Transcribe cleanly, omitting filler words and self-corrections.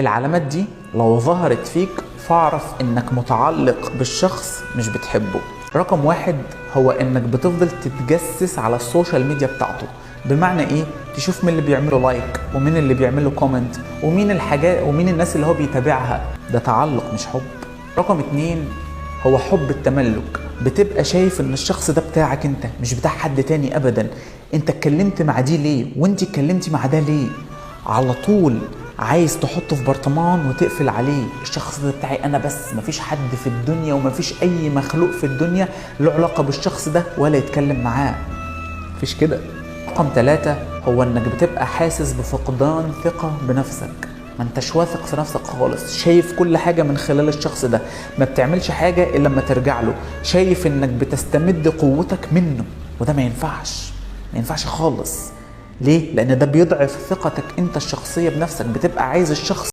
العلامات دي لو ظهرت فيك فاعرف انك متعلق بالشخص مش بتحبه. رقم 1 هو انك بتفضل تتجسس على ال social media بتاعته. بمعنى ايه؟ تشوف مين اللي بيعمله like ومين اللي بيعمله comment ومين الحاجات ومين الناس اللي هو بيتابعها. ده تعلق مش حب. رقم 2 هو حب التملك. بتبقى شايف ان الشخص ده بتاعك انت، مش بتاع حد تاني ابدا. انت اتكلمت مع دي ليه وانت اتكلمتي مع ده ليه؟ على طول عايز تحطه في برطمان وتقفل عليه. الشخص ده بتاعي انا بس، مفيش حد في الدنيا ومفيش اي مخلوق في الدنيا له علاقة بالشخص ده ولا يتكلم معاه، مفيش كده. رقم 3 هو انك بتبقى حاسس بفقدان ثقة بنفسك. ما انتش واثق في نفسك خالص، شايف كل حاجة من خلال الشخص ده، ما بتعملش حاجة الا لما ترجع له، شايف انك بتستمد قوتك منه، وده ما ينفعش، ما ينفعش خالص. ليه؟ لان ده بيضعف ثقتك انت الشخصية بنفسك. بتبقى عايز الشخص